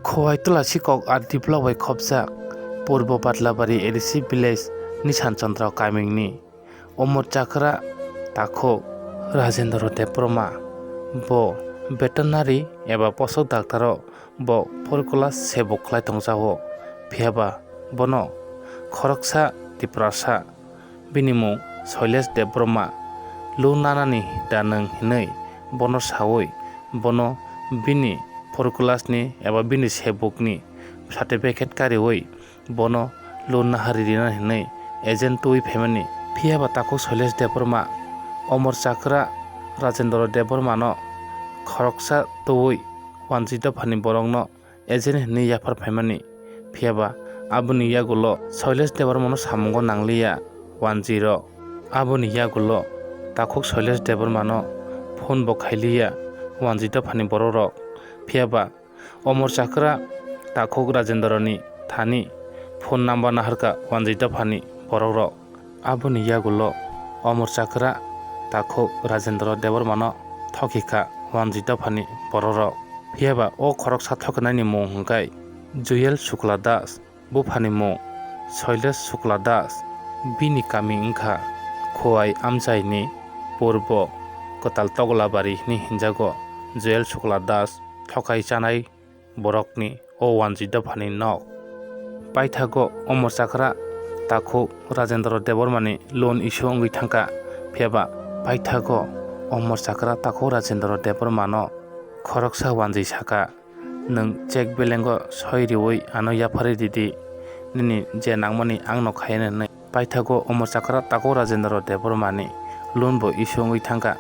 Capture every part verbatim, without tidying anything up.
Khowai Tulasikok R D block bai khopjak Purbo Badlabari A D C village Nisan Chandra kamingni Omor Chakra takhuk Rajendra Debbarma. Bo veterinary eba posok daktaro bo phurkula sebuk khlai tongjago. Phiyaba bono khoroksa Tiprasa, bini mung Shailesh Debbarma, loan nanani da nwng hinwi bono sawi, bono bini phurkulasni eba bini sebukni certificate kariwi bono loan nahari rina hinwi agent twi phaimani. Phiyaba takhuk Shailesh Debbarma Omor Chakra Rajendra Debbarmano khoroksa twi wanjwi dophani borokno agent hinwi yaphar phaimani. Phiyaba aboni yagulo Shailesh Debbarmano samungo nangliya wanjwirok. Aboni yagulo takhuk Shailesh Debbarmano phone bo khailiya wanjwi dophani borokrok. Phiyaba Omor Chakra takhuk Rajendrani thani phone number naharkha wanjwi dophani borokrok. Aboni yagulo Omor Chakra takhuk Rajendra Debbarmano thokikha wanjwi dophani borokrok. Phiyaba o khoroksa thoknani mung hwnkhe Juyel Shukla Das, buphani mung Shailesh Shukla Das, bini kami wngkha Khowai amchaini purbo Kwtal Toglabari hinwi hinjago. Juyel Shukla Das thokai chanai borokni o wanjwi dophani nok. Paithago Omor Chakra takhuk Rajendra Debbarmani loan issue wngwi thangkha, phiyaba paithago Omor Chakra takhuk Rajendra Debbarmano khoroksa wanjwi sakha, "Nwng cheque belengo soi riwi ano yapharwi ridi, nini je nangmani angno khayani," hinwi. Paithago Omor Chakra takhuk Rajendra Debbarmani loan bo issue wngwi thangkha,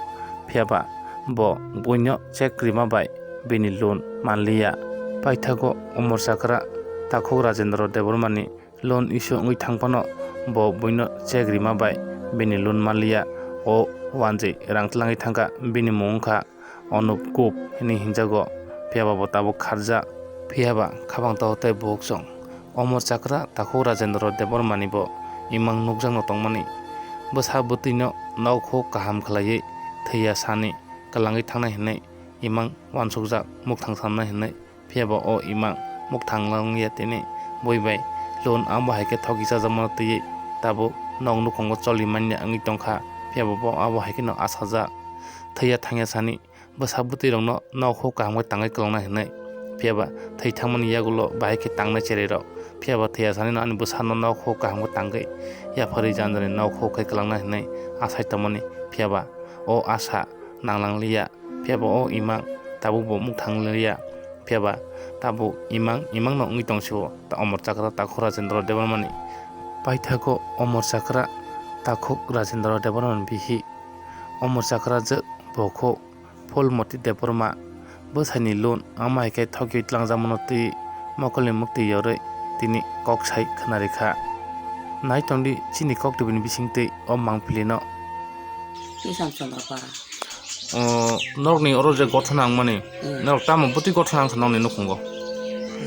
phiyaba bo buino cheque rima bai bini loan manliya. Paithago Omor Chakra takhuk Rajendra Debbarmani loan issue wngwi thangphano bo buino cheque rima bai bini loan manliya. O wanjwi rang tlangwi thangkha, bini mung wngkha Anup Gup hinwi hinjago, phiyaba bo tabuk kharjak. Phiyaba khabang tago tei bukhuk chwng. Omor Chakra takhuk Rajendra Debbarmani bo imang nukjakno tongmani. Bwsa bwtwino nokhuk kaham khlaiwi thwiya sani kwlangwi thangnai hinwi imang uansukjak, mukthang samnai hinwi. Phiyaba o imang mukthang langya tini bui bai loan abo hai khe thoki chajakmano twiwi tabuk nok nukhungo choli manya wngwi tongkha. Phiyaba bo abo hai kheno achajak. Thwiya thangya sani bwsa bwtwi rokno nokhuk kaham khe tangwi kwlangna hinwi. Phiyaba thwi thangmani yagulo bahai khe tangnai cherwi rok. Phiyaba thwiya sani no ani bwsano nokhuk kaham khe tangwi yapharwi janjani nokhuk khe kwlangna hinwi achai tongmani. Phiyaba o asa nanglangliya. Phiyaba o imang tabuk bo mukthang liya. Phiyaba tabuk imang imangno wngwi tongsio ta Omor Chakra takhuk Rajendra Debbarmani. Paithago Omor Chakra takhuk Rajendra Debbarmani bihi. Omor Chakra je bokhuk Phulmoti Debbarma bwsaini loan ama hai khe thokwi tlangjakmano twi mokolni muktwi yorwi tini kok sai khwnarikha. Naitongdi chini kok tubini bisingtwi o mangpilino. Nisan Chandra Para. O, norokni oro je gothona wngmani, hmm, norok tamo bwtwi gothona wngkha norokni nukhungo?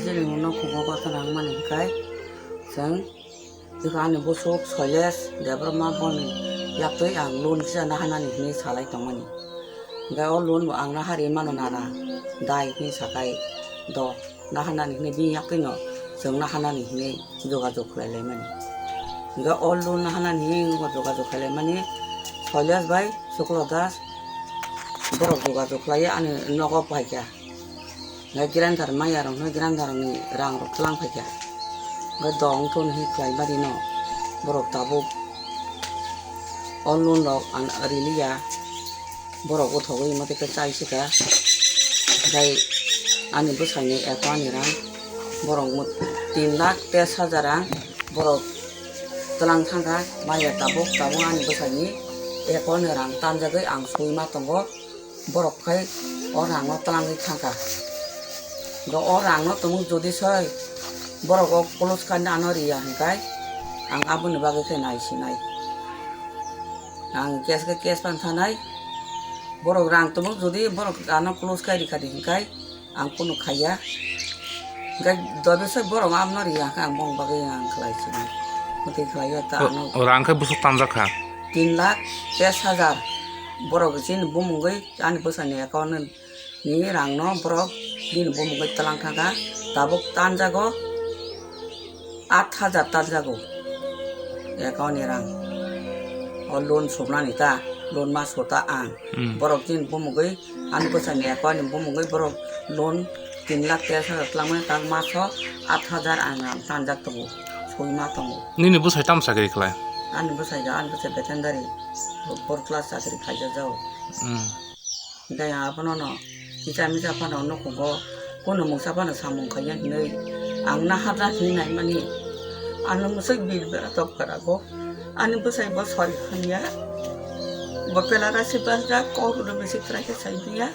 Chini nukhungo gothona wngmani hwnkhe chwng Bwkha ani bwswk Shailesh Debbarma boni yaktwi ang loan kisa naharnani hinwi salai tongmani. Hwnkhe o loan bo ang nahari mano nana dai hinwi sakai do naharnani hinwi bini yaktwino chwng naharnani hinwi jogajog khlai laimani. Hwnkhe o loan naharnani hinwi jogajog khlai laimani Shailesh bai Shukla Das borok jogajog khlaiwi ani nogo paikha. Hwnkhe grinder maya rok hwnkhe grinder ni rang rok tlang phaikha. Hwnkhe dong thun hi khlai mani no borok tabuk o loan rok ang riliya. Borok uthogwi mothe khe chai sika. Hwnkhe ani bwsai ni account ni rang borok mo-, tin lakh tes hajar rang borok tlang thangkha. Maya tabuk tabuk ani bwsai ni account ni rang tanjagwi ang sui ma tongo. Borok khai o rangno twlangwi thangkha. Hwnkhe o rangno tumung jodi soi borok o close khaina ano riya hwnkhe ang aboni bagwi khe nai sinai. Ang case khe case phan thanai. Borok rang tumung jodi borok ano close khai rikha di hwnkhe ang kunu khaiya. Hwnkhe dobe soi borok amno riya hwnkhe ang bong bagwi ang khlai sinai. Mwtwi khlaiya ta ano. O rang khe bwswk tanjak kha? Tin lakh tes hajar. Borok chini bumungwi ani bwsani account ni rangno borok bini bumungwi twlang thangkha. Tabuk tanjago, aat hajar tanjago account ni rang. O loan subnani ta, loan ma suta ang. Hmm. Borok chini bumugwi, ani bwsani account ni bumugwi borok loan tin lakh teis hajar twlangmani, tak maso aat hajar ang rang tanjak tongo, sui ma tongo. Nini bwsai tamo chakri khlai? Ani bwsai da, ani bwsai veterinary, four class chakri khaijak jao. Hmm. Hingke ang aphano no kisa misa phano nukhungo, kunu mungsa phano samung khaiya hinwi ang naharna hinwi naimani. Ano mwsai bil bera tok karago. Ani bwsai bo sori khanya. Bo pela rasi banja kok no bisi trai khe sai biya.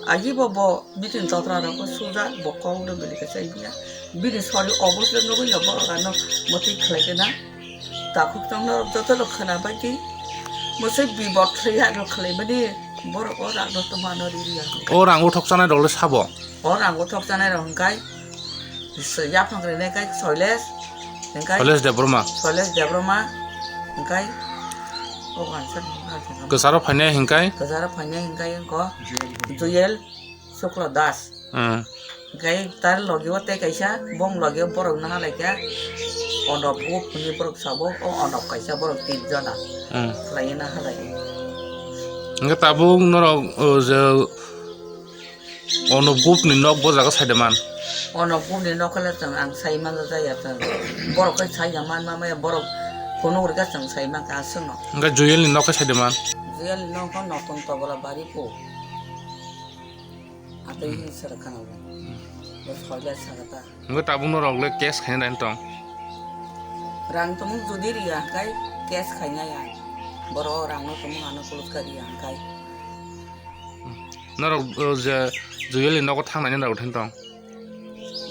Agi bo bo bitin totra rok bo suja bo kok no bili khe sai biya. Bini sori obosle nugwi no borok ano motwi khlai khe na. Takhuk tong norok joto no khwna bai di. Mwsai bibot khlai ya no khlai mani borok o rang no tongma no riri ya. O rang o thok chanai rok le sabo? O rang o thok chanai rok hwnkhe se yaphang rinai khe Soiles, hwnkhe Soiles Debbarma. Soiles Debbarma, hwnkhe o wansa. Kwcharo phainai hwnkhe? Kwcharo phainai hwnkhe ko Juyel Sukla Das. Hmm. Hwnkhe tar logi o tei kaisa, bong logi o borok no halai kha. Onop Gup hwnwi borok sabo, o Onop kaisa borok tin jona. Hmm. Khlai na halai. Hwnkhe tabuk norok, o, je Onop Gup ni nok bo jaga sai de man? Onop Gup ni nok le chwng ang sai man jaya chwng. Borok khe sai ya man ma maya borok phunuk rwkhe chwng sai man kha aswk no. Hwnkhe Juyel ni nok khe sai de man? Juyel ni nok khe Notun Togola bari po. Atwi hmm. Sir khana bo. Bo soila sakata. Hwnkhe tabuk norok le case khaina dai tong? Rang tongmung jodi riya hwnkhe case khaina ya. Borok rang no tongmung ano pulos kha riya hwnkhe. Norok, o, je Juyel ni nogo thangnai norok thani tong?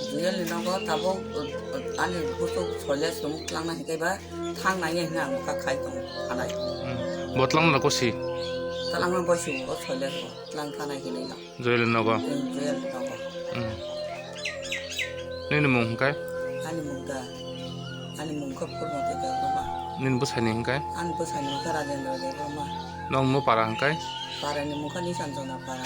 Juyel ni nogo tabuk, o, o, ani buchuk Soiles tongmung twlangna hwnkhe ba thangnai hwnwi ang kha khai tong khanai. Hmm. Bo twlangna ko si? Twlangna bo si o Soiles bo twlang khanai hinwi no. Joyal nogo. Joyal nogo. Hmm. Nini mung hwnkhe? Ani mung da. Ani mung khe Purmoti Debbarma. Nini bwsani hwnkhe? Ani bwsani mung khe Rajendra Debbarma. Nong mo para hwnkhe? Parani mung khe Nisanjana para.